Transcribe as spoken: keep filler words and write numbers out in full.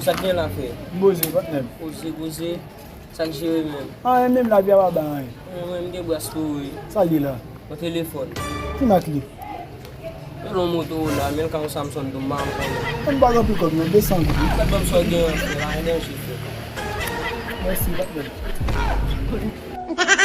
Sa k gen la, frè? M poze, patnè m. Poze, poze. Sa k jere menm? Anyen menm, lavi a pa bay anyen. Mwen, mwen, m gen bras pou ou, wi. Sa l ye la? Yon telefòn. Ki mak li? Yon Motorola, men l ka yon Samsung tou, m pa konnen. M pa gen anpil kòb, non, de san goud, wi. Gad ban m sa w gen an, frè, pa gen danje, frè. Mèsi, patnè m.